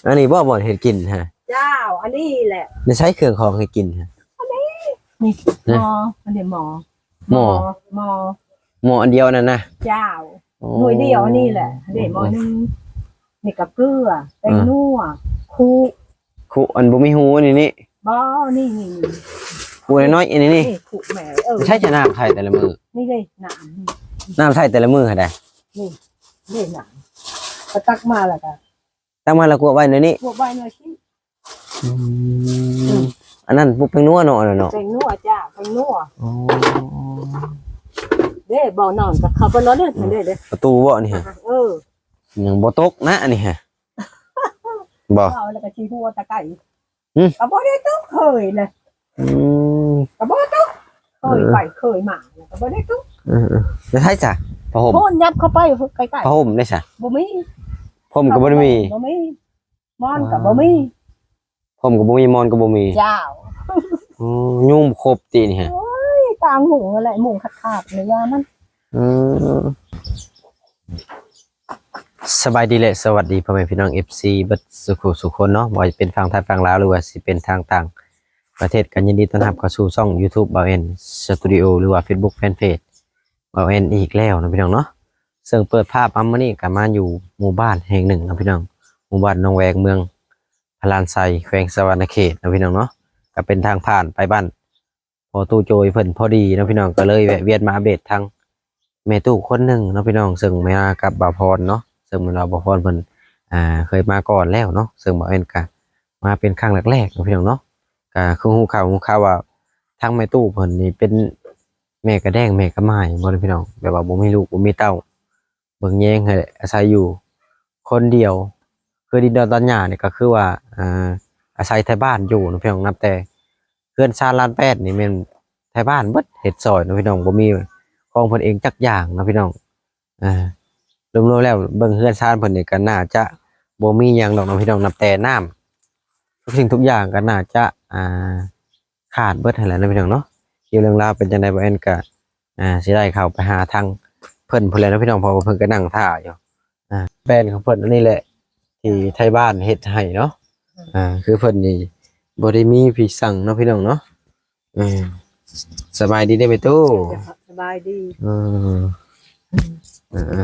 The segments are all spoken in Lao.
ອັນນີ້ບໍ່ບ່ອນເຮັດກິນຮະ? ເຈົ້າ ອັນນີ້ແຫຼະ. ໃນໃຊ້ເຄື່ອງຂອງເຮັດກິນຮະ? ອັນນີ້ ນີ້ ນະ ໝໍ້ ອັນນີ້ໝໍ້ ໝໍ້ ໝໍ້ ໝໍ້ອັນດຽວນັ້ນນະ? ເຈົ້າ ໂອ້ ໜ່ວຍດຽວອັນນີ້ແຫຼະ. ເດ້ ໝໍ້ໜຶ່ງ. ນີ້ກະເກືອ ແປ້ງນົວ ຄຸ ຄຸອັນບໍ່ມີຮູອັນນີ້ນີ້? ບໍ່ ນີ້ ນີ້ ນີ້ ຄຸນ້ອຍໆ ອັນນີ້ນີ້. ນີ້ຄຸແມ່ ເອີ ໃຊ້ຈະນ້ຳໃສ່ແຕ່ລະມື້? ນີ້ເດ້ ນ້ຳ ນ້ຳໃສ່ແຕ່ລະມື້ຫັ້ນໃດ? ນີ້ ນີ້ນ້ຳ ກະຕັກມາແລ້ວກະ ຕັ້ງມາແລ້ວກວດໄວ້ແນວນີ້? ກວດໄວ້ແນວນີ້. ອືມ ອັນນັ້ນແປ້ງນົວເນາະ ອັນນັ້ນເນາະ? ແປ້ງນົວ ເຈົ້າ ແປ້ງນົວ. ອໍ ເດ້ ບໍ່ນອນກໍເຂົ້າໄປລະເດີ ເດ້ ເດ້ ປະຕູບໍ່ນີ້ຮະ? ເອີ ຍັງບໍ່ຕົກນະອັນນີ້ຮະ? ບໍ່ ເວົ້າແລ້ວກໍຊິຫົວຕະໄກ. ຫື ກໍບໍ່ໄດ້ຕົກເຄີຍນະ. ອືມ ກໍບໍ່ຕົກ ເຄີຍໄປເຄີຍມາ ແລ້ວກໍບໍ່ໄດ້ຕົກ. ເອີໆ ແລ້ວໃສຊະ ຜ້າຫົ່ມ? ໂພນ ຫຍັບເຂົ້າໄປໃກ້ໆ. ຜ້າຫົ່ມເດ້ຊະ? ບໍ່ມີ ພົມກໍບໍ່ໄດ້ມີ. ບໍ່ມີ ໝອນກໍບໍ່ມີ. ອ່າ ພົມກໍບໍ່ມີ ໝອນກໍບໍ່ມີ. ເຈົ້າ ອໍ ຍຸງຄົບຕິນີ້ຮະ? ໂອ້ຍ ກາງມຸງຫັ້ນແຫຼະ ມຸງຂາດໆ ໃນຍາມນັ້ນ. ອືມ ສະບາຍດີ ແລະ ສະຫວັດດີພໍ່ແມ່ພີ່ນ້ອງ ເອັຟຊີ ເບິດສູ່ຄູ່ສູ່ຄົນເນາະ, ບໍ່ວ່າຈະເປັນຝັ່ງໄທຝັ່ງລາວ ຫຼືວ່າຊິເປັນທາງຕ່າງປະເທດ ກໍຍິນດີຕ້ອນຮັບເຂົ້າສູ່ຊ່ອງຢູທູບ ບ່າວແອນ ສະຕູດິໂອ ຫຼືວ່າເຟສບຸກແຟນເພຈ ບ່າວແອນ ອີກແລ້ວເນາະພີ່ນ້ອງເນາະ. ເຊິ່ງເປີດພາບມາມື້ນີ້ກໍມາຢູ່ໝູ່ບ້ານແຫ່ງໜຶ່ງເນາະພີ່ນ້ອງ, ໝູ່ບ້ານໜອງແວງ ເມືອງພະລານໄຊ ແຂວງສະຫວັນນະເຂດເນາະພີ່ນ້ອງເນາະ. ກໍເປັນທາງຜ່ານໄປບ້ານພໍ່ຕູ້ໂຈຍເພິ່ນພໍດີເນາະພີ່ນ້ອງ, ກໍເລີຍແວະວຽນມາອັບເດດທາງແມ່ຕູ້ຄົນໜຶ່ງເນາະພີ່ນ້ອງ, ເຊິ່ງມາກັບບ່າວພອນເນາະ, ເຊິ່ງແມ່ນວ່າບ່າວພອນເພິ່ນ ອ່າ ເຄີຍມາກ່ອນແລ້ວເນາະ, ເຊິ່ງບ່າວແອນກໍມາເປັນຄັ້ງແລກໆເນາະພີ່ນ້ອງເນາະ. ກໍຄືຮູ້ຂ່າວ ຮູ້ຂ່າວວ່າທາງແມ່ຕູ້ເພິ່ນນີ້ເປັນ ແມ່ກະແດ້ງແມ່ກະໝ້າຍບໍ່ພີ່ນ້ອງ, ແບບວ່າບໍ່ມີລູກບໍ່ມີເຕົ້າເບິ່ງແຍງໃຫ້ ອາໄສຢູ່ຄົນດຽວ. ຄືດິນດອນຕອນຫຍ້ານີ້ກໍຄືວ່າ ອາ ອາໄສໄທບ້ານຢູ່ເນາະພີ່ນ້ອງ, ນັບແຕ່ເຮືອນຊານລານແປດນີ້ແມ່ນໄທບ້ານເບິດເຮັດຊ່ອຍເນາະພີ່ນ້ອງ, ບໍ່ມີຂອງເພິ່ນເອງຈັກຢ່າງເນາະພີ່ນ້ອງ. ອາ ລວມໆແລ້ວເບິ່ງເຮືອນຊານເພິ່ນນີ້ກໍໜ້າຈະບໍ່ມີຫຍັງດອກເນາະພີ່ນ້ອງ, ນັບແຕ່ນ້ຳ ທຸກສິ່ງທຸກຢ່າງກໍໜ້າຈະ ອາ ຂາດເບິດຫັ້ນແຫຼະເນາະພີ່ນ້ອງເນາະ. ກ່ຽວເລື່ອງລາວເປັນຈັ່ງໃດ ບ່າວແອນກະ ອ່າ ຊິໄດ້ເຂົ້າໄປຫາທາງເພິ່ນພຸ້ນແຫຼະເນາະພີ່ນ້ອງ, ເພາະວ່າເພິ່ນກໍນັ່ງຖ້າຢູ່. ອ່າ ແບນຂອງເພິ່ນອັນນີ້ແຫຼະ ທີ່ໄທບ້ານເຮັດໃຫ້ເນາະ. ອ່າ ຄືເພິ່ນນີ້ບໍ່ໄດ້ມີຜີສັງເນາະພີ່ນ້ອງເນາະ. ເອີ ສະບາຍດີເດີແມ່ຕູ້. ສະບາຍດີ. ເອີ ເອີ ເອີ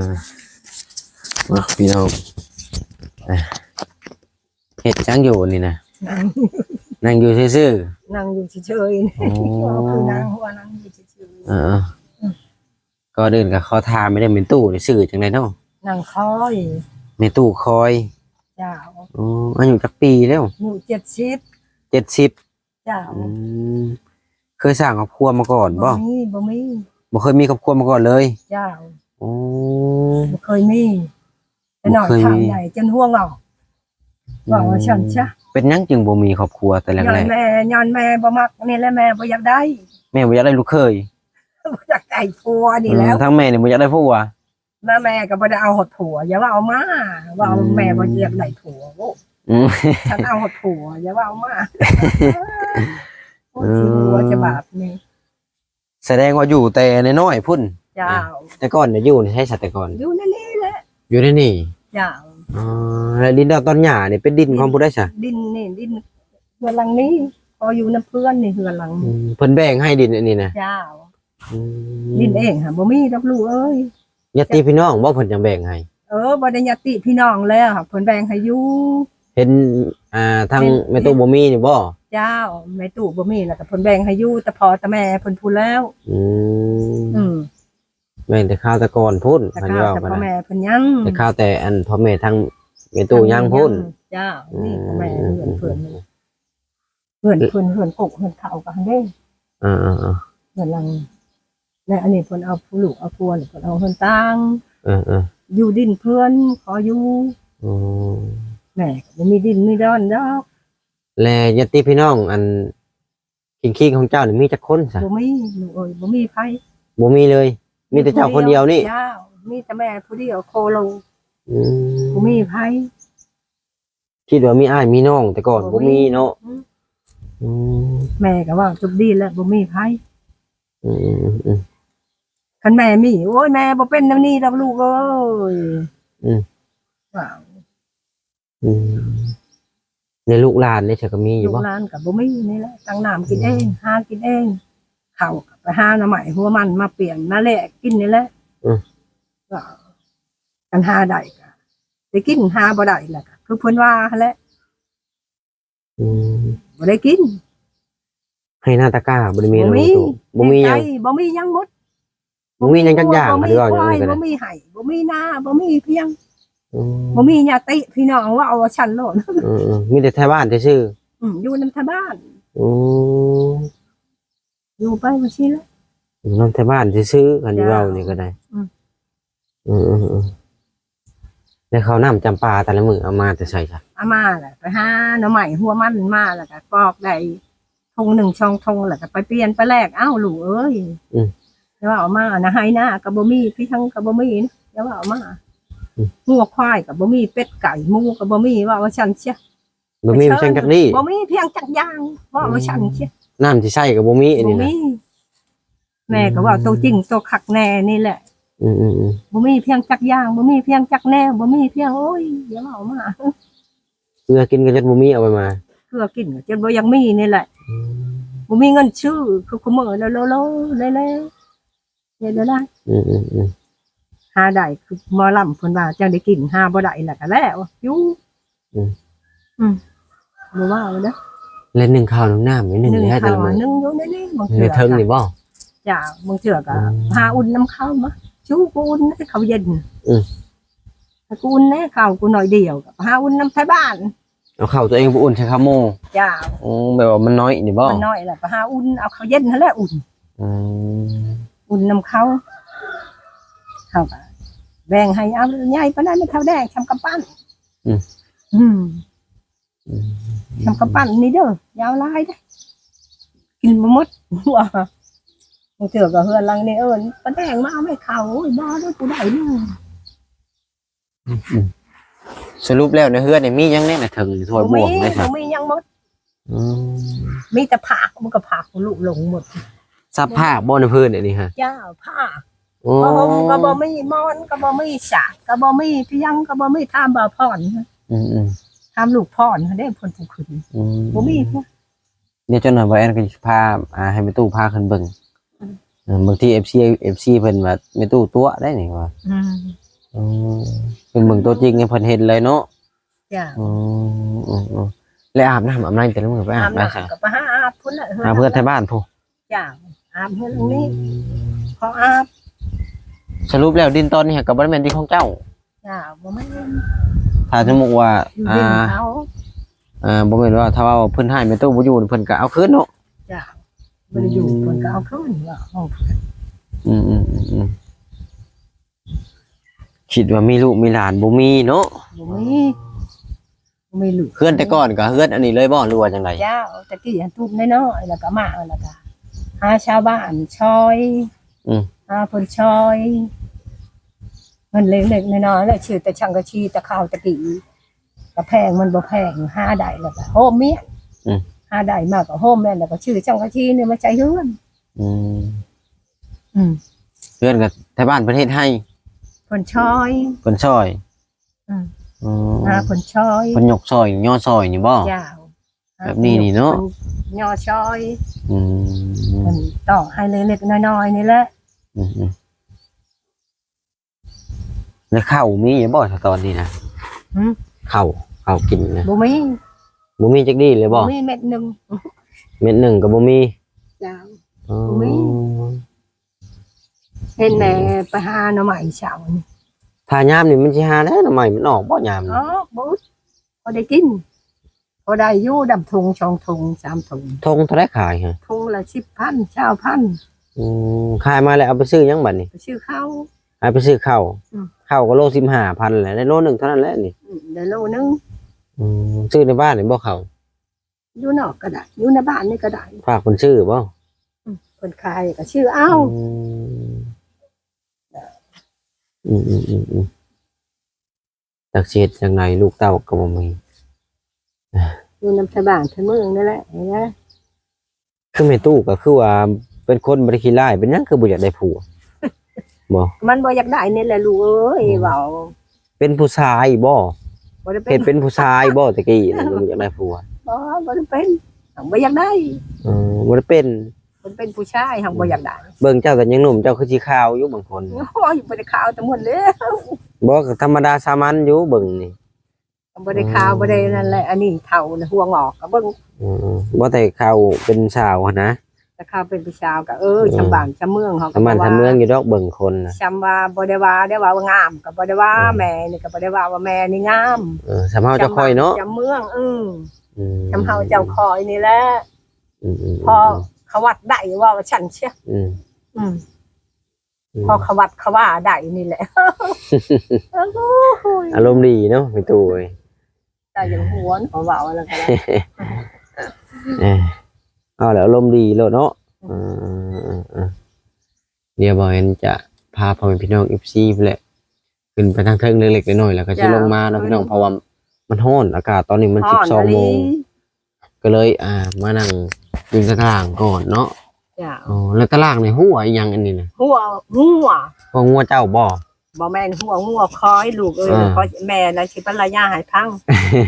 ເນາະພີ່ນ້ອງ. ອ່າ ເຮັດຫຍັງຢູ່ນີ້ນະ? ນັ່ງ ນັ່ງຢູ່ຊື່ໆ? ນັ່ງຢູ່ເສີຍໆ. ອໍ ຄືນັ່ງ ວ່ານັ່ງຢູ່ເສີຍໆ. ເອີ ເອີ ອືມ ກ່ອນອື່ນກໍຂໍຖາມແມ່ເດີ ແມ່ຕູ້ນີ້ຊື່ຈັ່ງໃດເນາະ? ນາງຄອຍ. ແມ່ຕູ້ຄອຍ. ເຈົ້າ. ອໍ ອາຍຸຈັກປີແລ້ວ? ອາຍຸເຈັດສິບ. ເຈັດສິບ. ເຈົ້າ. ອືມ ເຄີຍສ້າງຄອບຄົວມາກ່ອນບໍ່? ບໍ່ມີ ບໍ່ມີ. ບໍ່ເຄີຍມີຄອບຄົວມາກ່ອນເລີຍ? ເຈົ້າ. ໂອ້ ບໍ່ເຄີຍມີ ແຕ່ນ້ອຍເທົ່າໃຫຍ່ຈົນຮ່ວງເອົາ ເວົ້າວ່າຊັ້ນຊະ. ອືມ ເປັນຫຍັງຈຶ່ງບໍ່ມີຄອບຄົວແຕ່ແລກໆ? ຍ້ອນແມ່ ຍ້ອນແມ່ບໍ່ມັກນີ້ແຫຼະ, ແມ່ບໍ່ຢາກໄດ້. ແມ່ບໍ່ຢາກໄດ້ລູກເຂີຍ? ບໍ່ຢາກໄດ້ຜົວນີ້ແຫຼະ. ອືມ ທາງແມ່ນີ້ບໍ່ຢາກໄດ້ຜົວ? ມາແມ່ກໍບໍ່ໄດ້ເອົາຮອດຜົວ, ຢ່າເວົ້າມາ ວ່າ ອືມ ແມ່ບໍ່ຢາກໄດ້ຜົວ. ໂອ້ ອືມ ຄັນເອົາຮອດຜົວ ຢ່າເວົ້າມາ. ໂອ້ຍ ອືມ ຊິຫົວຈະບາດນີ້. ສະແດງວ່າຢູ່ແຕ່ນ້ອຍໆພຸ້ນ. ເຈົ້າ. ແຕ່ກ່ອນນະຢູ່ໃນໃສ ແຕ່ກ່ອນ? ຢູ່ໃນນີ້ແຫຼະ. ຢູ່ໃນນີ້? ເຈົ້າ. ອໍ ແລ້ວດິນດອນຕອນຫຍ້ານີ້ເປັນດິນຂອງຜູ້ໃດຊະ? ດິນນີ້ ດິນເຮືອນຫຼັງນີ້ ພໍຢູ່ນຳເພື່ອນນີ້ ເຮືອນຫຼັງ. ອືມ ເພິ່ນແບ່ງໃຫ້ດິນອັນນີ້ນະ? ເຈົ້າ. ອືມ ດິນເອງຫາບໍ່ມີດອກລູກເອີຍ. ຍາດຕິພີ່ນ້ອງບໍ່ເພິ່ນຈັ່ງແບ່ງໃຫ້? ເອີ ບໍ່ໄດ້ຍາດຕິພີ່ນ້ອງແລ້ວ ເພິ່ນແບ່ງໃຫ້ຢູ່. ເຫັນ ອ່າ ທາງແມ່ຕູ້ບໍ່ມີນີ້ບໍ່? ເຈົ້າ ແມ່ຕູ້ບໍ່ມີ ແລ້ວກໍເພິ່ນແບ່ງໃຫ້ຢູ່ ແຕ່ພໍ່ແຕ່ແມ່ເພິ່ນພຸ້ນແລ້ວ. ອືມ ອືມ ແມ່ນແຕ່ຄາວແຕ່ກ່ອນພຸ້ນ ແຕ່ຄາວແຕ່ພໍ່ແມ່ເພິ່ນຍັງ ແຕ່ຄາວແຕ່ອັນພໍ່ແມ່ທາງແມ່ຕູ້ຍັງພຸ້ນ. ເຈົ້າ. ອືມ ນີ້ພໍ່ແມ່ເຮືອນເພິ່ນ ເຮືອນເພິ່ນ ເຮືອນກົກເຮືອນເຂົາກໍຫັ້ນເດ້. ເອີໆໆ ເຮືອນຫຼັງ ແລະ ອັນນີ້ເພິ່ນເອົາຜູ້ລູກເອົາຜົວ ເພິ່ນເອົາເຮືອນຕ່າງ. ເອີໆ ຢູ່ດິນເພິ່ນຂໍຢູ່. ອືມ ແມ່ກໍບໍ່ມີດິນມີດອນດອກ. ແລະ ຍາດຕິພີ່ນ້ອງ ອັນ ຄີງໆຂອງເຈົ້ານີ້ມີຈັກຄົນຊະ? ບໍ່ມີລູກເອີຍ ບໍ່ມີໃຜ. ບໍ່ມີເລີຍ? ມີແຕ່ເຈົ້າຄົນດຽວນີ້? ເຈົ້າ ມີແຕ່ແມ່ຜູ້ດຽວໂຄໂລ. ອືມ ບໍ່ມີໃຜ. ຄິດວ່າມີອ້າຍມີນ້ອງແຕ່ກ່ອນ ບໍ່ມີ ບໍ່ມີເນາະ. ອືມ ອືມ ແມ່ກໍວ່າຈົບດີແລ້ວ ບໍ່ມີໃຜ. ອືມໆໆ ຄັນແມ່ມີ ໂອ້ຍ ແມ່ບໍ່ເປັນແນວນີ້ດອກລູກເອີຍ. ອືມ ວ່າ ອືມ ໃນລູກຫຼານເດ້ ເຈົ້າກໍມີຢູ່ບໍ່? ລູກຫຼານກໍບໍ່ມີນີ້ແຫຼະ ຕັ້ງນ້ຳກິນເອງ ອືມ ຫາກິນເອງ ເຂົ້າກໍໄປຫາໜໍ່ໄມ້ຫົວມັນມາປ່ຽນມາແລກກິນນີ້ແຫຼະ ອືມ ກໍຄັນຫາໄດ້ກໍໄດ້ກິນ ຫາບໍ່ໄດ້ແລ້ວກໍຄືເພິ່ນວ່າຫັ້ນແຫຼະ ອືມ ບໍ່ໄດ້ກິນ ໄຮ່ນາຕາກ້າບໍ່ໄດ້ມີ ບໍ່ມີ ບໍ່ມີຫຍັງ ບໍ່ມີຫຍັງໝົດ ບໍ່ມີຫຍັງຈັກຢ່າງ ບໍ່ມີຄວາຍ ບໍ່ມີໄຮ່ ບໍ່ມີນາ ບໍ່ມີພຽງ ອືມ ບໍ່ມີຍາຕິພີ່ນ້ອງ ເວົ້າວ່າຊັ້ນໂລດ ເອີໆ ມີແຕ່ໄທບ້ານຊື່ໆ ອືມ ຢູ່ນຳໄທບ້ານ ອືມ ຢູ່ໄປຈັ່ງຊີ້ແຫຼະ ຢູ່ນຳໄທບ້ານຊື່ໆ ຄັນຊິເວົ້ານີ້ກໍໄດ້ ອືມ ເອີໆໆ ແລ້ວເຂົ້ານ້ຳຈຳປາແຕ່ລະມື້ເອົາມາແຕ່ໃສຊະ? ເອົາມາແຫຼະ ໄປຫາໜໍ່ໄມ້ຫົວມັນມາ ແລ້ວກໍປອກໄດ້ຖົງໜຶ່ງສອງຖົງ ແລ້ວກໍໄປປ່ຽນໄປແລກ ເອົ້າ ລູກເອີຍ ອືມ ຢ່າວ່າເອົາມານະ ໄຮ່ນາກໍບໍ່ມີ ພຽງກໍບໍ່ມີ ຢ່າວ່າເອົາມາ ອືມ ງົວຄວາຍກໍບໍ່ມີ ເປັດໄກ່ໝູກໍບໍ່ມີ ເວົ້າວ່າຊັ້ນເສຍ ບໍ່ມີພຽງຈັກດີ້ ບໍ່ມີພຽງຈັກຢ່າງ ເວົ້າວ່າຊັ້ນເສຍ ອືມ ນ້ຳທີ່ໃຊ້ກໍບໍ່ມີ ອັນນີ້ນະ ບໍ່ມີ ແມ່ກໍເວົ້າໂຕຈິງໂຕຄັກແນ່ນີ້ແຫຼະ ອືມໆໆ ບໍ່ມີພຽງຈັກຢ່າງ ບໍ່ມີພຽງຈັກແນວ ບໍ່ມີພຽງ ໂອ້ຍ ຢ່າເວົ້າມາ ເກືອກິນກໍຈົນບໍ່ມີ ເອົາໄປມາ ເກືອກິນກໍຈົນບໍ່ຢາກມີນີ້ແຫຼະ ອືມ ບໍ່ມີເງິນຊື້ ຄືຄຸມື້ແລ້ວ ເຮັດແນວໃດ ອືມໆໆ ຫາໄດ້ຄືໝໍລຳເພິ່ນວ່າ ຈັ່ງໄດ້ກິນ ຫາບໍ່ໄດ້ແລ້ວກໍແລ້ວຢູ່ ອືມ ອືມ ບໍ່ວ່າເດີ້ ແລະໜຶ້ງເຂົ້າໜຶ້ງນ້ຳ ໜຶ້ງຢູ່ໃນນີ້ແຫຼະ ໜຶ້ງຢູ່ໃນນີ້ ບາງເທື່ອ ໃນເທິງນີ້ບໍ່? ຈ້າ ບາງເທື່ອກໍ ອືມ ຫາອຸ່ນນຳເຂົາມາ ຊູກໍອຸ່ນໃຫ້ເຂົາເຢັນ ອືມ ໃຫ້ກູອຸ່ນແດ່ ເຂົ້າກູໜ້ອຍດຽວ ກໍຫາອຸ່ນນຳໄທບ້ານ ເອົາເຂົ້າຕົວເອງໄປອຸ່ນໃສ່ເຂົ້າໝູ່ ຈ້າ ອືມ ແບບວ່າມັນນ້ອຍນີ້ບໍ່? ມັນນ້ອຍແລ້ວກໍຫາອຸ່ນ ເອົາເຂົ້າເຢັນຫັ້ນແຫຼະອຸ່ນ ອືມ ອຸ່ນນຳເຂົາ ເຂົາກໍແບ່ງໃຫ້ ເອົາໃຫຍ່ປານນັ້ນ ເຂົ້າແດງຊ່ຳກຳປັ້ນ ອືມ ອືມ ອືມ ຊ່ຳກຳປັ້ນນີ້ເດີ້ ຢ່າເອົາຫຼາຍເດີ້ ກິນບໍ່ໝົດ ບາງເທື່ອກໍເຮືອນຫຼັງນີ້ ເອີ້ນປາແດງມາເອົາໃຫ້ເຂົາ ໂອ້ຍ ບໍ່ເດີ້ ຜູ້ໃດເນາະ ອືມ ສະຫຼຸບແລ້ວໃນເຮືອນນີ້ມີຫຍັງແດ່ ໃນເທິງຖ້ວຍບ່ວງໄດ້ຊະ? ບໍ່ມີຫຍັງໝົດ ອືມ ມີແຕ່ພາກ ມັນກໍພາກລຸລົງໝົດ ຊັບພາກບໍ່ໃນພື້ນອັນນີ້ຮະ? ເຈົ້າ ພາກ ໂອ້ ຜ້າຫົ່ມກໍບໍ່ມີ ໝອນກໍບໍ່ມີ ສາດກໍບໍ່ມີ ພຽງກໍບໍ່ມີ ຖາມບ່າວພອນ ອືມໆ ຖາມລູກພອນຫັ້ນເດ້ ເພິ່ນຜູ້ຂຶ້ນ ອືມ ບໍ່ມີ ດຽວຈັກໜ່ອຍບ່າວແອນກໍຊິພາ ອ່າ ໃຫ້ແມ່ຕູ້ພາຂຶ້ນເບິ່ງ ອືມ ເອີ ບາງທີເອັຟຊີ ເອັຟຊີເພິ່ນວ່າແມ່ຕູ້ຕົວະໄດ໋ນີ້ວ່າ ອືມ ເອີ ຂຶ້ນເບິ່ງຕົວຈິງໃຫ້ເພິ່ນເຫັນເລີຍເນາະ ຈ້າ ອືມ ແລ້ວອາບນ້ຳອາບໃນແຕ່ລະມື້ໄປອາບໃສ? ອາບນ້ຳກໍໄປຫາອາບພຸ້ນແຫຼະ ຫາເພື່ອນໄທບ້ານພຸ້ນ ຈ້າ ອາບເຮືອນຫຼັງນີ້ ອືມ ຂໍອາບ ສະຫຼຸບແລ້ວດິນຕອນນີ້ກໍບໍ່ໄດ້ແມ່ນດິນຂອງເຈົ້າ? ຈ້າ ບໍ່ແມ່ນ ຖ້າສົມມຸດວ່າ ຢູ່ດິນເຂົາ ອ່າ ບໍ່ແມ່ນວ່າຖ້າວ່າເພິ່ນໃຫ້ແມ່ຕູ້ບໍ່ຢູ່ ເພິ່ນກໍເອົາຄືນເນາະ ຈ້າ ບໍ່ໄດ້ຢູ່ ອືມ ເພິ່ນກໍເອົາຄືນວ່າຂອງເພິ່ນ ອືມໆໆ ຄິດວ່າມີລູກມີຫຼານ ບໍ່ມີເນາະ ບໍ່ມີ ບໍ່ມີລູກ ເຮືອນແຕ່ກ່ອນກໍເຮືອນອັນນີ້ເລີຍບໍ່ ຫຼືວ່າຈັ່ງໃດ? ເຈົ້າ ແຕ່ກີ້ຫັ້ນຕູບນ້ອຍໆ ແລ້ວກໍມາ ແລ້ວກໍຫາຊາວບ້ານຊ່ອຍ ອືມ ຫາເພິ່ນຊ່ອຍ ເງິນເລັກໆນ້ອຍໆ ແລ້ວຊື້ແຕ່ສັງກະສີ ແຕ່ເຂົ້າແຕ່ກີ້ ກໍແພງ ມັນບໍ່ແພງ ຫາໄດ້ແລ້ວກໍໂຮມມ້ຽນ ອືມ ຫາໄດ້ມາກໍໂຮມມ້ຽນ ແລ້ວກໍຊື້ສັງກະສີນີ້ມາໃສ່ເຮືອນ ອືມ ອືມ ເຮືອນກໍໄທບ້ານເພິ່ນເຮັດໃຫ້ ເພິ່ນຊ່ອຍ ເພິ່ນຊ່ອຍ ອືມ ອືມ ຫາເພິ່ນຊ່ອຍ ເພິ່ນຍົກຊ່ອຍຍໍຊ່ອຍນີ້ບໍ່? ເຈົ້າ ແບບນີ້ນີ້ເນາະ ເພິ່ນຍໍຊ່ອຍ ອືມ ເພິ່ນຕອກໃຫ້ເລັກໆນ້ອຍໆນີ້ແຫຼະ ອືມໆ ແລ້ວເຂົ້າມີຢູ່ບໍ່ຕອນນີ້ນະ? ຫື? ເຂົ້າ ເຂົ້າກິນນະ ບໍ່ມີ ບໍ່ມີຈັກດີ້ເລີຍບໍ່? ບໍ່ມີເມັດໜຶ່ງ ເມັດໜຶ່ງກໍບໍ່ມີ ເຈົ້າ ອໍ ບໍ່ມີ ເຫັນແມ່ໄປຫາໜໍ່ໄມ້ເຊົ້ານີ້ ຖ້າຍາມນີ້ມັນຊິຫາແລ້ວ ໜໍ່ໄມ້ມັນອອກບໍ່ຍາມນີ້? ອອກ ບໍ່ອຶດ ພໍໄດ້ກິນ ພໍໄດ້ຢູ່ ດຳຖົງສອງຖົງສາມຖົງ ຖົງເທົ່າໃດຂາຍຮະ? ຖົງລະສິບພັນ ຊາວພັນ ອືມ ຂາຍມາແລ້ວເອົາໄປຊື້ຫຍັງບັດນີ້? ໄປຊື້ເຂົ້າ ເອົາໄປຊື້ເຂົ້າ ອືມ ເຂົ້າກໍໂລສິບຫ້າພັນແຫຼະ ໄດ້ໂລໜຶ່ງເທົ່ານັ້ນແຫຼະນີ້ ອືມ ໄດ້ໂລໜຶ່ງ ອືມ ຊື້ໃນບ້ານນີ້ບໍ່ເຂົ້າ? ຢູ່ນອກກໍໄດ້ ຢູ່ໃນບ້ານນີ້ກໍໄດ້ ພາກເພິ່ນຊື້ບໍ່? ອືມ ເພິ່ນຂາຍກໍຊື້ເອົາ ອືມ ອືມໆໆ ຈັກຊິເຮັດຈັ່ງໃດ ລູກເຕົ້າກໍບໍ່ມີ ຢູ່ນຳຊາວບ້ານຊາວເມືອງນັ້ນແຫຼະ ເຫັນບໍ່? ຄືແມ່ຕູ້ກໍຄືວ່າເປັນຄົນບໍ່ໄດ້ຂີ້ຮ້າຍ ເປັນຫຍັງຄືບໍ່ຢາກໄດ້ຜົວ? ບໍ່ ມັນບໍ່ຢາກໄດ້ນີ້ແຫຼະລູກເອີຍ ອືມ ເວົ້າ ເປັນຜູ້ຊາຍບໍ່? ບໍ່ໄດ້ເປັນ ເຮັດເປັນຜູ້ຊາຍບໍ່ແຕ່ກີ້ນີ້ ບໍ່ຢາກໄດ້ຜົວ? ບໍ່ ບໍ່ໄດ້ເປັນ ບໍ່ຢາກໄດ້. ເອີ ບໍ່ໄດ້ເປັນ ບໍ່ໄດ້ເປັນຜູ້ຊາຍ ເຮົາບໍ່ຢາກໄດ້. ເບິ່ງເຈົ້າກໍຍັງໜຸ່ມ ເຈົ້າຄືຊິຂາວຢູ່ບາງຄົນ. ໂອ້ຍ ບໍ່ໄດ້ຂາວແຕ່ໝົດແລ້ວ. ບໍ່ ກໍທຳມະດາສາມັນຢູ່ເບິ່ງນີ້. ບໍ່ໄດ້ຂາວ ອືມ ບໍ່ໄດ້ນັ້ນແຫຼະ ອັນນີ້ເຖົ້າແລ້ວ ຫົວງອກກໍເບິ່ງ. ອືມ ບໍ່ແຕ່ຂາວເປັນສາວຫັ້ນນະ ແຕ່ຂາວເປັນຜູ້ສາວກໍ ເອີ ອືມ ຊຳບ້ານຊຳເມືອງເຮົາກໍ ຊຳບ້ານຊຳເມືອງຢູ່ດອກເບິ່ງຄົນນະ ຊຳວ່າບໍ່ໄດ້ວ່າ ໄດ້ວ່າງາມກໍບໍ່ໄດ້ວ່າ. ອືມ ແມ່ນີ້ກໍບໍ່ໄດ້ວ່າວ່າແມ່ນີ້ງາມ. ເອີ ຊຳເຮົາເຈົ້າຂ້ອຍເນາະ ຊຳບ້ານຊຳເມືອງ. ອືມ ອືມ ຊຳເຮົາເຈົ້າຂ້ອຍນີ້ແຫຼະ. ອືມໆໆໆ ພໍເຂົາວັດໄດ້ ເວົ້າວ່າຊັ້ນເຊຍ. ອືມ ອືມ ອືມ ພໍເຂົາວັດເຂົາວ່າໄດ້ນີ້ແຫຼະ. ໂອ້ຍ ອາລົມດີເນາະແມ່ຕູ້ເອີຍ. ຕາຍຢ່າງຫົວ ພໍເວົ້າແລ້ວກໍໄດ້ ເອີ ເອົາແລ້ວອາລົມດີໂລດເນາະ. ອືມ ເອີໆໆ ດຽວບ່າວແອນຈະພາພໍ່ແມ່ພີ່ນ້ອງເອັຟຊີພຸ້ນແຫຼະ ຂຶ້ນໄປທາງເທິງເລັກໆນ້ອຍໆ ແລ້ວກໍຊິ ເຈົ້າ ລົງມາເນາະພີ່ນ້ອງ ເພາະວ່າມັນຮ້ອນ ອາກາດຕອນນີ້ມັນ ຮ້ອນອີ່ຫຼີ ສິບສອງໂມງ ກໍເລີຍ ອ່າ ມານັ່ງຢູ່ຕາລ່າງກ່ອນເນາະ. ເຈົ້າ ອໍ ແລ້ວຕາລ່າງນີ້ຮົ້ວອີ່ຫຍັງອັນນີ້ນະ? ຮົ້ວງົວ. ຮົ້ວງົວເຈົ້າບໍ່? ບໍ່ແມ່ນ ຮົ້ວງົວຂ້ອຍລູກເອີຍ. ເອີ ຂ້ອຍ ແມ່ລະຊິບັນລະຍາຍໃຫ້ຟັງ.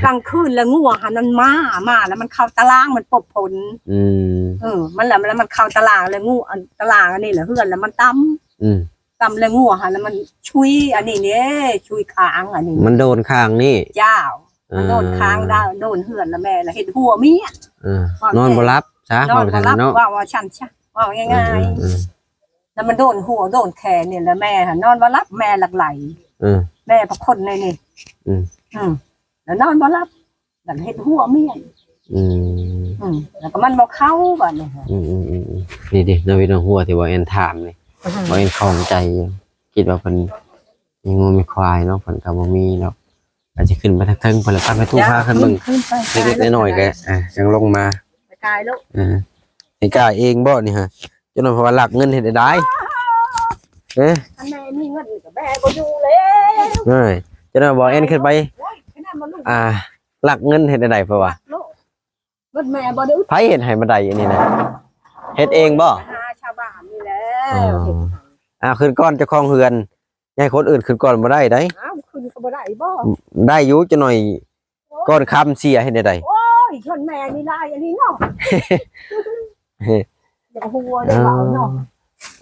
ກາງຄືນລະງົວຫັ້ນມັນມາ ມາແລ້ວມັນເຂົ້າຕາລ່າງ ມັນປົບຜົນ. ອືມ ເອີ ມັນລະ ມັນລະ ມັນເຂົ້າຕາລ່າງ ລະງົວ ອັນຕາລ່າງອັນນີ້ລະເຮືອນລະມັນຕ່ຳ. ອືມ ຕ່ຳແລ້ວງົວຫັ້ນລະມັນຊຸຍອັນນີ້ເດ້ ຊຸຍຄາງອັນນີ້ ມັນໂດນຄາງນີ້. ເຈົ້າ ເອີ ມັນໂດນຄາງ ໂດນເຮືອນລະແມ່ລະເຮັດຮົ້ວມຽນ. ເອີ ນອນບໍ່ຫຼັບຊະ ເວົ້າຊັ້ນເນາະ ເວົ້າວ່າຊັ້ນຊະ ເວົ້າງ່າຍໆ. ເອີໆໆ ລະມັນໂດນຫົວໂດນແຂນນີ້ລະແມ່ຫັ້ນນອນບໍ່ຫຼັບ ແມ່ຫຼັກໄຫຼ. ເອີ ແມ່ພັກຄົນໃນນີ້. ອືມ ອືມ ລະນອນບໍ່ຫຼັບ ລະເຮັດຫົວເມຍ. ອືມ ອືມ ລະກໍມັນບໍ່ເຂົ້າບາດນີ້. ອືມໆໆໆ ນີ້ເດ້ເນາະພີ່ນ້ອງ ຫົວທີ່ບໍ່ແມ່ນຖາມນີ້ ອືມ ບໍ່ແມ່ນຂອງໃຈຢູ່ ຄິດວ່າເພິ່ນມີງົວມີຄວາຍເນາະ ເພິ່ນກໍບໍ່ມີດອກ ອາດຈະຂຶ້ນໄປທາງເທິງເພິ່ນລະ ໄປແມ່ຕູ້ ເຈົ້າ ພາຂຶ້ນເບິ່ງ ຂຶ້ນ ຂຶ້ນໄປ ເລັກໆນ້ອຍໆ ໄປ ກໍ ອ່າ ຈັ່ງລົງມາ ໄປກາຍລູກ ອ່າ ໃຫ້ກາຍເອງບໍ່ນີ້ຮະ? ຈົນວ່າວ່າລັກເງິນເຮັດໄດ້ ເອີ ຄັນແມ່ມີເງິນກໍແບບໍ່ຢູ່ແລ້ວ. ເອີຍ ຈົນວ່າບໍ່ແອນຂຶ້ນໄປ ໂອ້ຍ ຂະໜາດວ່າລູກ ອ່າ ລັກເງິນເຮັດໄດ້ ເພາະວ່າ ເງິນແມ່ບໍ່ໄດ້ ໃຜເຮັດໃຫ້ບັນໄດອັນນີ້ນະ? ເຮັດເອງບໍ່? ຫາຊາວບ້ານນີ້ແຫຼະ ອໍ ເຮັດໃຫ້. ອ້າວ ຂຶ້ນກ່ອນເຈົ້າຂອງເຮືອນ ຢ່າໃຫ້ຄົນອື່ນຂຶ້ນກ່ອນບໍ່ໄດ້ໃດ໋. ອ້າວ ຂຶ້ນກໍບໍ່ໄດ້ບໍ? ໄດ້ຢູ່ ຈັກໜ້ອຍ ໂອ້ຍ ກ່ອນຄຳເສຍເຮັດແນວໃດ? ໂອ້ຍ ເງິນແມ່ນີ້ຫຼາຍອັນນີ້ເນາະ ຢ່າຫົວໄດ້ເວົ້າເນາະ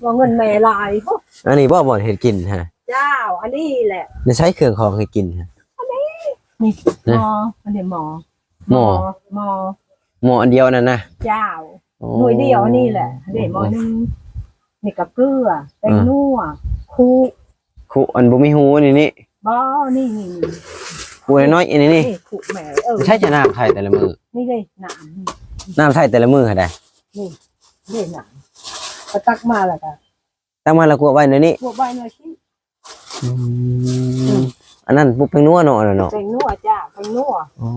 ອໍ ວ່າເງິນແມ່ຫຼາຍພຸ້ນ. ອັນນີ້ບໍ່ບ່ອນເຮັດກິນຮະ? ເຈົ້າ ອັນນີ້ແຫຼະ. ໃນໃຊ້ເຄື່ອງຂອງເຮັດກິນຮະ? ອັນນີ້ ນີ້ ນະ ໝໍ້ ອັນນີ້ໝໍ້ ໝໍ້ ໝໍ້ ໝໍ້ອັນດຽວນັ້ນນະ? ເຈົ້າ ອໍ ໜ່ວຍດຽວອັນນີ້ແຫຼະ ເດ້ໝໍ້ໜຶ່ງ. ນີ້ກໍເກືອ ແປ້ງນົວ ຄຸ ຄຸອັນບໍ່ມີຮູອັນນີ້ນີ້? ບໍ່ ນີ້ ນີ້ ນີ້ ຄູນ້ອຍໆ ອັນນີ້ນີ້ ນີ້ຄຸແມ່. ເອີ ໃຊ້ຈະນ້ຳໃຊ້ແຕ່ລະມື້? ນີ້ເດ້ນ້ຳ ນ້ຳໃຊ້ແຕ່ລະມື້ຫັ້ນໃດ? ນີ້ເດ້ນ້ຳ ກໍຕັກມາແລ້ວກໍ ຕັ້ງມາແລ້ວກວດໄວ້ໜ້ອຍນີ້ ກວດໄວ້ໜ້ອຍຊິ. ອືມ ອືມ ອັນນັ້ນປຸກແປ້ງນົວເນາະ ອັນນັ້ນເນາະ ແປ້ງນົວ ເຈົ້າ ແປ້ງນົວ. ອໍ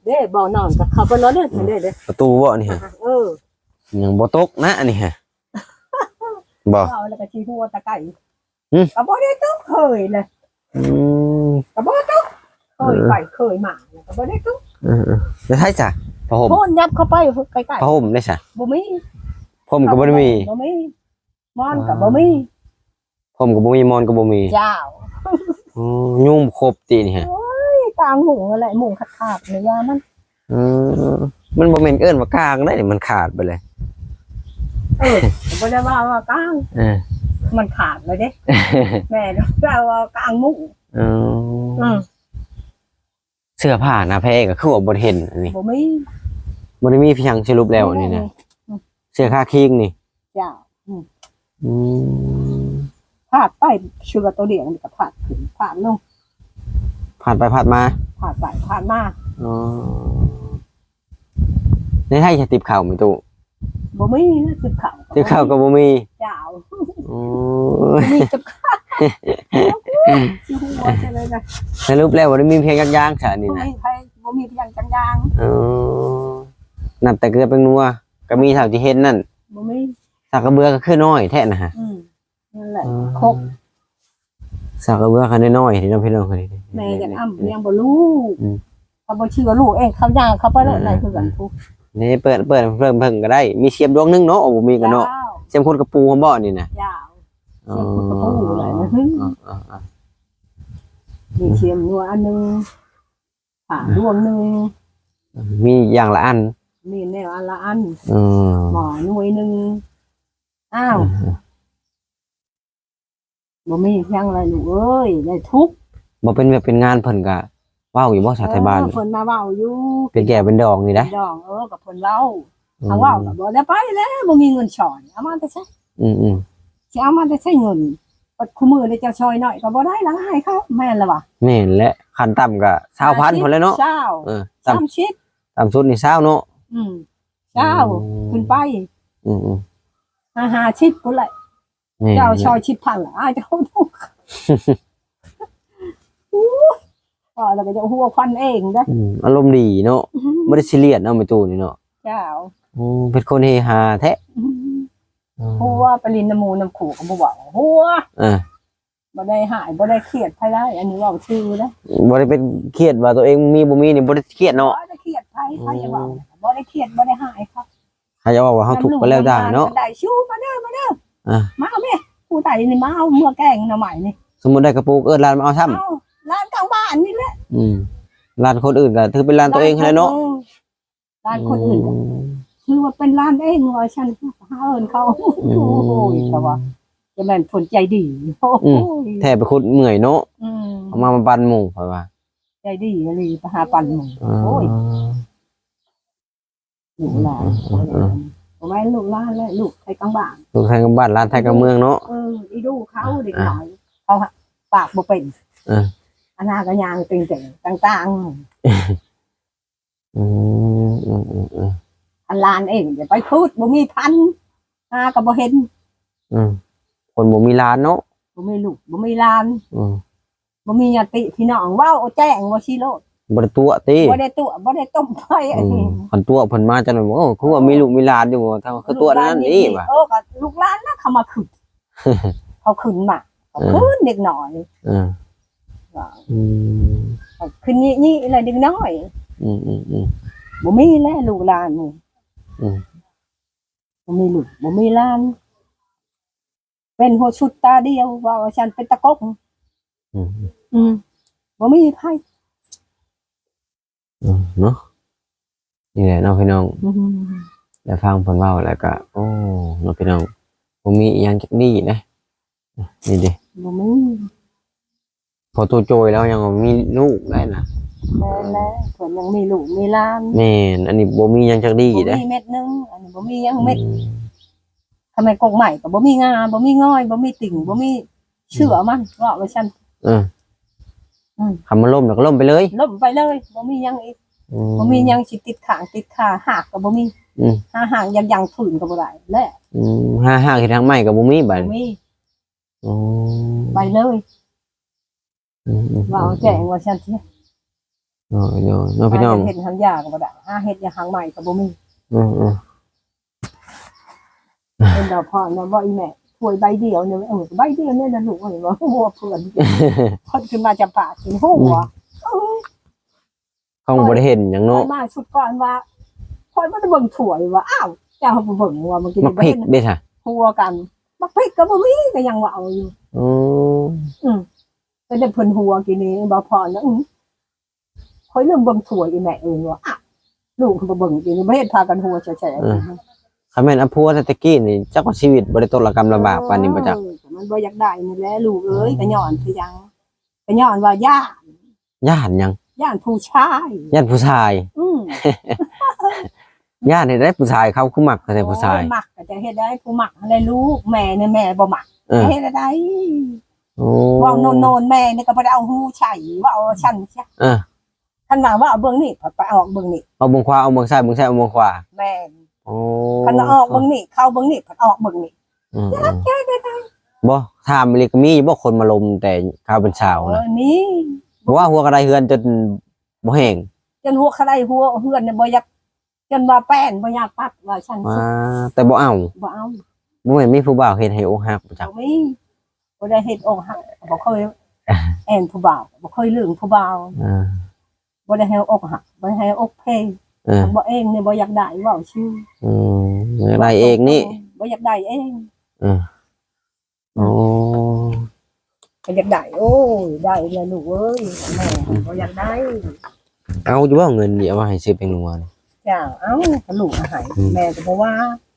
ເດ້ ບໍ່ນອນກໍເຂົ້າໄປລອດເດີ ອືມ ເດ້ ເດ້ ປະຕູບໍ່ນີ້ຮະ? ເອີ ຍັງບໍ່ຕົກນະອັນນີ້ຮະ ບໍ່ ເວົ້າແລ້ວກໍຊິຫົວຕະໄກ ຫຶ ກໍບໍ່ໄດ້ຕົກເຄີຍນະ. ອືມ ກໍບໍ່ຕົກ ເຄີຍໄປເຄີຍມາ ກໍບໍ່ໄດ້ຕົກ. ເອີໆ ແລ້ວໃສຊະ ຜ້າຫົ່ມ? ໂພນ ຍັບເຂົ້າໄປໃກ້ໆ ຜ້າຫົ່ມເດ້ຊະ? ບໍ່ມີ ພົມກໍບໍ່ໄດ້ມີ ບໍ່ມີ. ໝອນກໍບໍ່ມີ ພົມກໍບໍ່ມີ ໝອນກໍບໍ່ມີ. ເຈົ້າ ອໍ ຍຸງຄົບຕິນີ້ຮະ? ໂອ້ຍ ກາງມຸ້ງຫັ້ນແຫຼະ ມຸ້ງຂາດໆ ລະຢ່າມັນ. ເອີ ມັນບໍ່ແມ່ນເອີ້ນວ່າກາງໄດ໋ ມັນຂາດໄປເລີຍ. ເອີ ບໍ່ໄດ້ວ່າວ່າກາງ ເອີ ມັນຂາດເລີຍເດ້ ແມ່ນວ່າວ່າກາງມຸ້ງ. ເອີ ອືມ ເສື້ອຜ້າໜ້າແພກໍຄືວ່າບໍ່ໄດ້ເຫັນອັນນີ້ ບໍ່ມີ ບໍ່ໄດ້ມີພຽງສະຫຼຸບແລ້ວອັນນີ້ນະ ອືມ ເສື້ອຄາຄີງນີ້. ເຈົ້າ ອືມ ອືມ ພາດໄປ ເສື້ອໂຕດຽວນີ້ກໍພາດຂຶ້ນພາດລົງ ພາດໄປພາດມາ ພາດໄປພາດມາ. ອໍ ໃນໄທຈະຕິບເຂົ້າແມ່ຕູ້? ບໍ່ມີນະ ຕິບເຂົ້າ ຕິບເຂົ້າກໍບໍ່ມີ. ເຈົ້າ ໂອ້ຍ ມີຕິບເຂົ້າ ຊິຫົວຈັ່ງໃດນະ? ສະຫຼຸບແລ້ວບໍ່ໄດ້ມີພຽງຈັກຢ່າງຊະນີ້ນະ? ບໍ່ມີພຽງຈັກຢ່າງ. ເອີ ນັບແຕ່ເກືອແປ້ງນົວກໍມີເທົ່າທີ່ເຫັນນັ້ນ ບໍ່ມີ. ສາກກະເບືອກໍຄືນ້ອຍແທ້ນະຮະ. ອືມ ນັ້ນແຫຼະ ອໍ ຄົກ ສາກກະເບືອຄັນນ້ອຍໆນີ້ເນາະ ພີ່ນ້ອງເອີຍ. ແມ່ຍັງອ້ຳຍັງບໍ່ຮູ້ ອືມ ເຂົາບໍ່ເຊື່ອລູກເອງ ເຂົາຍ່າງເຂົ້າໄປໂລດ ອືມ ໃນເຮືອນພຸ້ນ. ນີ້ເປີດ ເປີດເບິ່ງ ເບິ່ງກໍໄດ້ ມີສຽມດວງໜຶ່ງເນາະ. ໂອ້ ບໍ່ມີກໍເນາະ ເຈົ້າ ສຽມຂຸດກະປູຫັ້ນບໍ່ນີ້ນະ? ເຈົ້າ ອໍ ສຽມຂຸດກະປູແຫຼະ. ອໍ ອໍ ອໍ ອໍ ມີສຽມນົວອັນໜຶ່ງ ຜ້າດວງໜຶ່ງ ມີຢ່າງລະອັນ ມີແນວອັນລະອັນ ເອີ ໝໍ້ໜ່ວຍໜຶ່ງ. ອ້າວ ເອີ ບໍ່ມີຫຍັງເລີຍລູກເອີຍ ໄດ້ທຸກ ບໍ່ເປັນວຽກເປັນງານເພິ່ນກະເວົ້າຢູ່ບໍ່ ຊາວໄທບ້ານ? ເອີ ເພິ່ນມາເວົ້າຢູ່ ເປັນແກ້ວເປັນດອງນີ້ໄດ໋ ເປັນດອງ ເອີ ກໍເພິ່ນເວົ້າ ອືມ ເຮົາເວົ້າກໍບໍ່ໄດ້ໄປແລ້ວ ບໍ່ມີເງິນຊ່ອຍ ເອົາມາແຕ່ໃສ? ອືມໆ ຊິເອົາມາແຕ່ໃສເງິນ? ບັດຄູ່ມື້ນີ້ເຈົ້າຊ່ອຍໜ້ອຍກໍບໍ່ໄດ້ລະ ໃຫ້ເຂົາ ແມ່ນລະວະ? ແມ່ນແຫຼະ ຂັ້ນຕ່ຳກໍຊາວພັນພຸ້ນແຫຼະເນາະ ຊາວ ເອີ ຕ່ຳ ສາມສິບ ຕ່ຳສຸດນີ້ຊາວເນາະ ອືມ ຊາວ ອືມ ຂຶ້ນໄປ ອືມໆ ຫ້າ ຫ້າສິບພຸ້ນແຫຼະ ແມ່ນ ເຈົ້າຊ່ອຍສິບພັນລະ ອ້າຍເຈົ້າ ໂອ້ຍ ເວົ້າແລ້ວກໍຢາກຫົວຄວັນເອງເດ້ ອືມ ອາລົມດີເນາະ ອືມ ບໍ່ໄດ້ຊີຣຽສເນາະ ແມ່ຕູ້ນີ້ເນາະ ເຈົ້າ ໂອ້ ເປັນຄົນເຮຮາແທ້ ອືມ ອືມ ຫົວໄປຫຼິ້ນນຳໝູ່ນຳຄູ່ກໍບໍ່ເວົ້າ ຫົວ ເອີ ບໍ່ໄດ້ຮ້າຍ ບໍ່ໄດ້ຄຽດໃຜໄດ້ ອັນນີ້ເວົ້າຊື່ເດ້ ບໍ່ໄດ້ເປັນຄຽດວ່າຕົວເອງມີບໍ່ມີນີ້ ບໍ່ໄດ້ຄຽດເນາະ ບໍ່ໄດ້ຄຽດໃຜ ໃຜຈະເວົ້າ ອືມ ບໍ່ໄດ້ຄຽດ ບໍ່ໄດ້ຮ້າຍເຂົາ ໃຜຈະເວົ້າວ່າເຮົາທຸກກໍແລ້ວແຕ່ເນາະ ນຳລູກນຳຫຼານກໍໄດ້ ຊູມາເດີ ມາເດີ ອ່າ ມາແມ່ ຜູ້ໃດນີ້ມາເອົາເມືອແກງໜໍ່ໄມ້ນີ້ ສົມມຸດໄດ້ກະປຸກ ເອີ້ນຫຼານມາເອົາຊ້ຳ ເອົາ ຫຼານຂ້າງບ້ານນີ້ແຫຼະ ອືມ ຫຼານຄົນອື່ນກໍຖືເປັນຫຼານຕົວເອງຫັ້ນແຫຼະເນາະ ເອີ ຫຼານຄົນອື່ນກໍ ອືມ ຖືວ່າເປັນຫຼານເອງວ່າຊັ້ນ ຫາເອີ້ນເຂົາ ອືມ ໂອ້ຍ ແຕ່ວ່າຈະແມ່ນເພິ່ນໃຈດີ ໂອ້ຍ ອືມ ແທ້ໄປຂຸດເມື່ອຍເນາະ ອືມ ເອົາມາ ມາປັນໝູ່ ຂ້ອຍວ່າ ໃຈດີອີ່ຫຼີ ໄປຫາປັນໝູ່ ອ່າ ໂອ້ຍ ລູກຫຼານ ອືມໆໆ ບໍ່ແມ່ນລູກຫຼານແຫຼະ ລູກໄທກາງບ້ານ ລູກໄທກາງບ້ານ ຫຼານໄທກາງເມືອງເນາະ ເອີ ອີດູເຂົາ ອ່າ ເດັກນ້ອຍ ເຂົາປາກບໍ່ເປັນ ເອີ ອັນນັ້ນກໍຍ່າງເຕັງໆຕ່າງໆ ອືມໆໆໆ ອັນຫຼານເອງຢ່າໄປຂຸດ ບໍ່ມີພັນ ຫາກໍບໍ່ເຫັນ ອືມ ຄົນບໍ່ມີຫຼານເນາະ ບໍ່ມີລູກ ບໍ່ມີຫຼານ ອືມ ບໍ່ມີຍາດຕິພີ່ນ້ອງ ເວົ້າແຈ້ງວ່າຊີ້ໂລດ ບໍ່ໄດ້ຕົວະຕິ ບໍ່ໄດ້ຕົວະ ບໍ່ໄດ້ຕົ້ມໄຟ ອືມ ອັນນີ້ ຄັນຕົວະເພິ່ນມາຈັ່ງນັ້ນ ໂອ້ ຄືວ່າມີລູກມີຫຼານຢູ່ ເອີ ຖ້າຄືຕົວະນັ້ນນີ້ວ່າ ເອີ ກໍລູກຫຼານນະ ເຂົາມາຂຶ້ນ ເຂົາຂຶ້ນມາ ເອີ ເຂົາຂຶ້ນເດັກນ້ອຍ ເອີ ວ່າ ອືມ ເຂົາຂຶ້ນນີ້ໆແຫຼະເດັກນ້ອຍ ອືມໆໆ ບໍ່ມີແລ້ວລູກຫຼານນີ້ ອືມ ບໍ່ມີລູກ ບໍ່ມີຫຼານ ເປັນຫົວຊຸດຕາດຽວ ເວົ້າວ່າຊັ້ນ ເປັນຕາກົກ ອືມ ອືມ ບໍ່ມີໃຜ ອືມ ເນາະ ນີ້ແຫຼະເນາະພີ່ນ້ອງ ອືມ ໄດ້ຟັງເພິ່ນເວົ້າແລ້ວກະ ໂອ້ ເນາະພີ່ນ້ອງ ບໍ່ມີອີ່ຫຍັງຈັກດີ້ເດ້ ນີ້ເດ້ ບໍ່ມີ ພໍໂຕໂຈຍແລ້ວຍັງມີລູກໄດ້ນະ ແມ່ນແລ້ວ ເພິ່ນຍັງມີລູກມີຫຼານ ແມ່ນ ອັນນີ້ບໍ່ມີຫຍັງຈັກດີ້ເດ້ ບໍ່ມີເມັດໜຶ່ງ ອັນນີ້ບໍ່ມີຫຍັງເມັດ ອືມ ຄັນແມ່ນກົກໄມ້ກໍບໍ່ມີງາ ບໍ່ມີງອຍ ບໍ່ມີຕິ່ງ ບໍ່ມີເຊື້ອມັນ ອືມ ເວົ້າວ່າຊັ້ນ ເອີ ອືມ ຄັນມັນລົ້ມແລ້ວກໍລົ້ມໄປເລີຍ ລົ້ມໄປເລີຍ ບໍ່ມີຫຍັງອີກ ອືມ ບໍ່ມີຫຍັງຊິຕິດຂ້າງຕິດຄາ ຮາກກໍບໍ່ມີ ອືມ ຫາຮາກຢາກຍັງພື້ນກໍບໍ່ໄດ້ແລ້ວ ອືມ ຫາຮາກເຮັດຮາກໃໝ່ກໍບໍ່ມີບາດນີ້ ບໍ່ມີ ໂອ້ ໄປເລີຍ ອືມໆໆ ເວົ້າແຈ້ງວ່າຊັ້ນເຖາະ ໂດຍໆ ເນາະພີ່ນ້ອງ ຫາເຮັດຫາຢາກໍບໍ່ໄດ້ ຫາເຮັດຢາຫາງໃໝ່ກໍບໍ່ມີ ອືມໆ ເພິ່ນວ່າພໍ່ນະ ບໍ່ອີແມ່ ຖ້ວຍໃບດຽວນີ້ ເອີ ໃບດຽວນີ້ນະລູກເອີຍ ວ່າຫົວເພື່ອນ ເພິ່ນຂຶ້ນມາຈຳປາກິນຫົວ ອືມ ເອີ ຂ້ອຍບໍ່ໄດ້ເຫັນຫຍັງເນາະ ຂ້ອຍມາຊຸດກ່ອນວ່າ ຂ້ອຍບໍ່ໄດ້ເບິ່ງຖ້ວຍວ່າ ອ້າວ ເຈົ້າບໍ່ເບິ່ງວ່າ ມື້ກີ້ນີ້ບໍ່ເຫັນຫົວກັນ ບັກພິກກໍບໍ່ມີ ກໍຍັງວ່າເອົາຢູ່ ອືມ ອືມ ກໍໄດ້ເພິ່ນຫົວກີ້ນີ້ ບໍ່ພໍນະ ອືມ ຂ້ອຍລືມເບິ່ງຖ້ວຍອີແມ່ເອີຍວ່າ ອ້າວ ລູກບໍ່ເບິ່ງກີ້ນີ້ ບໍ່ເຫັນພາກັນຫົວແຊະໆ ເອີ ຄັນແມ່ນເອົາຜົວແຕ່ຕະກີ້ນີ້ ຈັກວ່າຊີວິດບໍ່ໄດ້ຕົກລະກຳລຳບາກປານນີ້ບໍ່ຈັກ ເອີ ມັນບໍ່ຢາກໄດ້ນີ້ແຫຼະລູກເອີຍ ອືມ ກໍຍ້ອນຄືຫຍັງ ກໍຍ້ອນວ່າຢ້ານ ຢ້ານຫຍັງ? ຢ້ານຜູ້ຊາຍ ຢ້ານຜູ້ຊາຍ ອືມ ຢ້ານເຮັດໃດ ຜູ້ຊາຍເຂົາຄືມັກແທ້ຜູ້ຊາຍ ໂອ້ຍ ມັກກໍຈະເຮັດໄດ້ ຜູ້ມັກຫັ້ນແຫຼະລູກ ແມ່ນີ້ແມ່ບໍ່ມັກ ເອີ ຈະເຮັດໃດ ໂອ້ ເວົ້າໂນນໆ ແມ່ນີ້ກໍບໍ່ໄດ້ເອົາຫູໃສ່ ເວົ້າຊັ້ນຊະ ເອີ ຄັນວ່າເວົ້າເບິ່ງນີ້ ໄປອອກເບິ່ງນີ້ ເອົາເບິ່ງຂວາ ເອົາເບິ່ງຊ້າຍ ເບິ່ງຊ້າຍ ເອົາເບິ່ງຂວາ ແມ່ນ ໂອ້ ຄັນວ່າອອກເບິ່ງນີ້ ເຂົ້າເບິ່ງນີ້ ພັດອອກເບິ່ງນີ້ ອືມໆ ຈັກແຈໄດ້ ບໍ່ ຖາມອີ່ຫຼີ ກໍມີຢູ່ບໍ່ຄົນມາລົມແຕ່ເຂົາເປັນສາວນະ? ໂອ້ຍ ມີ ບໍ່ວ່າຫົວກະໄດເຮືອນຈົນບໍ່ແຫ້ງ ຈົນຫົວກະໄດຫົວເຮືອນນີ້ບໍ່ຢາກ ຈົນວ່າແປ້ນບໍ່ຢາກປັດ ວ່າຊັ້ນ ອ່າ ແຕ່ບໍ່ເອົາ ບໍ່ເອົາ ບໍ່ແມ່ນມີຜູ້ບ່າວເຮັດໃຫ້ອົກຫັກບໍ່ຈັກ? ບໍ່ມີ ບໍ່ໄດ້ເຮັດອົກຫັກ ບໍ່ເຄີຍແອ່ນຜູ້ບ່າວ ບໍ່ເຄີຍເລື່ອງຜູ້ບ່າວ ອ່າ ບໍ່ໄດ້ໃຫ້ອົກຫັກ ບໍ່ໄດ້ໃຫ້ອົກເພ ເອີ ຄັນບໍ່ເອງນີ້ບໍ່ຢາກໄດ້ ເວົ້າຊື່ ອືມ ບໍ່ຢາກໄດ້ເອງນີ້ ບໍ່ຢາກໄດ້ເອງ ເອີ ໂອ້ ກໍຢາກໄດ້. ໂອ້ຍ ໄດ້ແລ້ວລູກເອີຍ ແມ່ກໍບໍ່ຢາກໄດ້. ເອົາຢູ່ບໍ່ເງິນນີ້ ເອົາມາໃຫ້ຊື້ແປ້ງນົວນີ້? ຈ້າ ເອົາ ກໍລູກເອົາໃຫ້ ອືມ ແມ່ກໍບໍ່ວ່າ.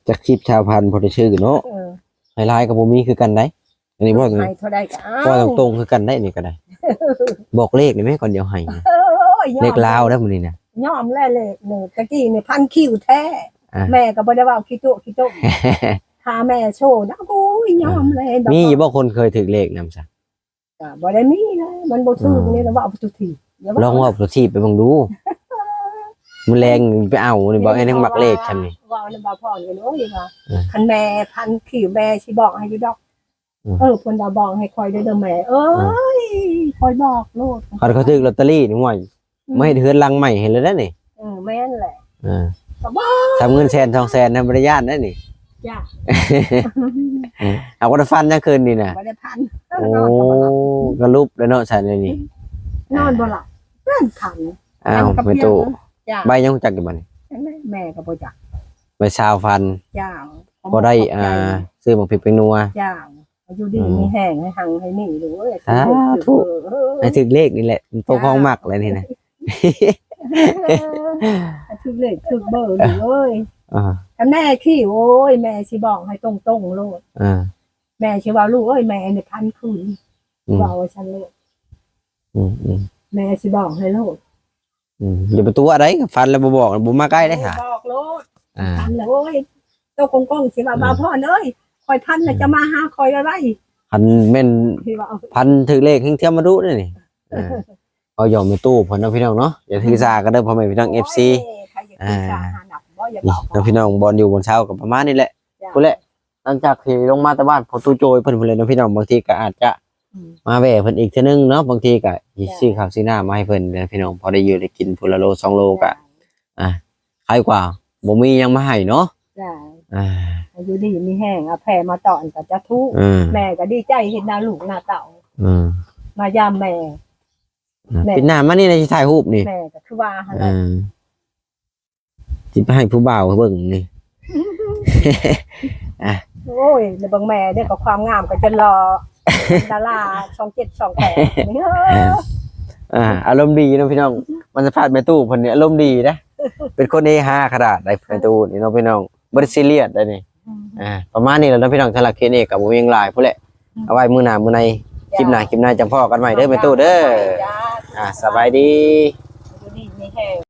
ຈັກສິບຊາວພັນພໍໄດ້ຊື້ເນາະ. ເອີ ໃຫ້ຫຼາຍກໍບໍ່ມີຄືກັນໄດ໋. ອັນນີ້ເວົ້າ ໃຫ້ເທົ່າໃດກໍເອົາ ເວົ້າຕົງໆຄືກັນໄດ໋ ນີ້ກໍໄດ້. ບອກເລກໄດ້ໄໝ ກ່ອນດຽວໃຫ້. ໂອ້ຍ ເລກລາວເດີ້ມື້ນີ້ນະ. ຍອມແລ້ວເລກນີ້ ຕະກີ້ນີ້ພັນຄິວແທ້. ອ່າ ແມ່ກໍບໍ່ໄດ້ເວົ້າຂີ້ຕົວະຂີ້ຕົວະ ຖ້າແມ່ໂຊນະ ໂອ້ຍ ຍອມແລ້ວ. ອ່າ ມີຢູ່ບໍ່ຄົນເຄີຍຖືກເລກນຳຊະ? ກໍບໍ່ໄດ້ມີນະ ມັນບໍ່ຖືກນີ້ລະ. ອ່າ ເວົ້າໄປທຸກທີ່ ລອງເວົ້າໄປທຸກທີ່ໄປເບິ່ງດູ. ມື້ແລງໄປເອົານີ້ ບໍ່ແມ່ນຍັງມັກເລກຊ່ຳນີ້. ເວົ້ານຳບ່າວພອນກັນ ໂອ້ຍ ວ່າ ເອີ ຄັນແມ່ພັນຄິວແມ່ຊິບອກໃຫ້ຢູ່ດອກ. ອືມ ເອີ ເພິ່ນວ່າບອກໃຫ້ຂ້ອຍເດີ ເດີແມ່ເອີຍ. ອືມ ຂ້ອຍບອກໂລດ ຄັນເຂົາຖືກລອດເຕີຣີນີ້ ຫ້ວຍ ອືມ ມາເຮັດເຮືອນຫຼັງໃໝ່ໃຫ້ແລ້ວເດ້ນີ້. ເອີ ແມ່ນແຫຼະ. ເອີ ກໍບອກ ທຳເງິນແສນສອງແສນນະ ບໍ່ໄດ້ຢ້ານເດ້ນີ້. ຈ້າ ເອົາ ບໍ່ໄດ້ຝັນຈັ່ງຄືນນີ້ນະ? ບໍ່ໄດ້ຝັນ. ໂອ້ ນອນກໍບໍ່ຫຼັບ ກໍຫຼຸບແລ້ວເນາະຊັ້ນນີ້. ນອນບໍ່ຫຼັບ ເປັນຝັນ. ອ້າວ ແມ່ຕູ້ ຈ້າ ໃບຍັງຮູ້ຈັກຢູ່ບໍ່ນີ້? ແມ່ກໍບໍ່ຈັກ. ໃບຊາວພັນ. ຈ້າ ພໍໄດ້ ຂອບໃຈ ອ່າ ຊື້ໝາກພິກແປ້ງນົວ. ຈ້າ ຢູ່ດີ ອືມ ມີແຮງ ໃຫ້ຮັ່ງໃຫ້ມີລູກເອີຍ. ສາທຸ ໃຫ້ຖືກເລກນີ້ແຫຼະ ໂຕຂອງມັກແຫຼະນີ້ນະ. ໃຫ້ຖືກເລກຖືກເບີລູກເອີຍ. ອ່າ ຄັນແມ່ຂີ້ ໂອ້ຍ ແມ່ຊິບອກໃຫ້ຕົງໆໂລດ. ອ່າ ແມ່ຊິເວົ້າ ລູກເອີຍ ແມ່ນີ້ພັນຄືນ. ອືມ ເວົ້າວ່າຊັ້ນໂລດ. ອືມໆ ແມ່ຊິບອກໃຫ້ໂລດ. ອືມ ຢ່າໄປຕົວະໃດ໋ ຝັນແລ້ວບໍ່ບອກ ບໍ່ມາໃກ້ເດ້ຫາ. ບອກໂລດ. ອ່າ ຝັນແລ້ວ ໂອ້ຍ ໂຕກົງໆ ຊິວ່າ ອືມ ບ່າວພອນເອີຍ ຂ້ອຍຝັນແລ້ວ ອືມ ຈະມາຫາຂ້ອຍໄວໆ. ຄັນແມ່ນ ຊິວ່າ ຝັນຖືກເລກແຮ່ງທຽມມາດຸເດ້ນີ້. ເອີ ເອົາຢອກແມ່ຕູ້ເພິ່ນເນາະພີ່ນ້ອງເນາະ ຢ່າຖືສາກັນເດີພໍ່ແມ່ພີ່ນ້ອງ ເອັຟຊີ. ໂອ້ຍ ໃຜຢາກຖືສາຫານຳບໍ່ ຢ່າເວົ້າ. ນີ້ເນາະພີ່ນ້ອງ ບ່ອນຢູ່ບ່ອນເຊົາກໍປະມານນີ້ແຫຼະ. ຈ້າ ພຸ້ນແຫຼະ ຫຼັງຈາກທີ່ລົງມາແຕ່ບ້ານພໍ່ຕູ້ໂຈຍເພິ່ນພຸ້ນແຫຼະເນາະພີ່ນ້ອງ ບາງທີກໍອາດຈະ ອືມ ມາແວ່ເພິ່ນອີກເທື່ອໜຶ່ງເນາະ ບາງທີກໍຊິ ຈ້າ ຊື້ເຂົ້າຊື້ນ້ຳມາໃຫ້ເພິ່ນເນາະພີ່ນ້ອງ ພໍໄດ້ຢູ່ໄດ້ກິນ ຜູ້ລະໂລສອງໂລກໍ ຈ້າ ອ່າ ໄຄກວ່າບໍ່ມີຫຍັງມາໃຫ້ເນາະ. ຈ້າ ອ່າ ຢູ່ດີມີແຮງ ເອົາແຜ່ມາຕ້ອນກໍຈະທຸກ. ເອີ ແມ່ກໍດີໃຈເຫັນໜ້າລູກໜ້າເຕົ້າ. ເອີ ມາຢາມແມ່. ອ່າ ແມ່ ປີໜ້າມານີ້ນະ ຊິຖ່າຍຮູບນີ້ ແມ່ກໍຄືວ່າຫັ້ນແຫຼະ. ເອີ ຊິໄປໃຫ້ຜູ້ບ່າວເບິ່ງນີ້. ອ່ະ ໂອ້ຍ ແລ້ວເບິ່ງແມ່ເດ້ ກໍຄວາມງາມກໍຈົນຫຼໍ່ ດາລາຊ່ອງເຈັດ ຊ່ອງແປດນີ້. ອ່າ ອາລົມດີເນາະພີ່ນ້ອງ ມາສຳພາດແມ່ຕູ້ເພິ່ນນີ້ອາລົມດີເດ້ ເປັນຄົນເຮຮາຂະໜາດໃດແມ່ຕູ້ນີ້ເນາະພີ່ນ້ອງ ບໍ່ໄດ້ຊີຣຽສໃດນີ້. ອືມ ອ່າ ປະມານນີ້ແຫຼະເນາະພີ່ນ້ອງ ສຳລັບຄລິບນີ້ກໍບໍ່ມີຫຍັງຫຼາຍພຸ້ນແຫຼະ. ອືມ ເອົາໄວ້ມື້ໜ້າມື້ໃນ ຈ້າ ຄລິບໜ້າຄລິບໃນຈັ່ງພໍ້ກັນໃໝ່ເດີແມ່ຕູ້ເດີ. ສະບາຍດີ ອ່າ ສະບາຍດີ ຢູ່ດີມີແຮງ.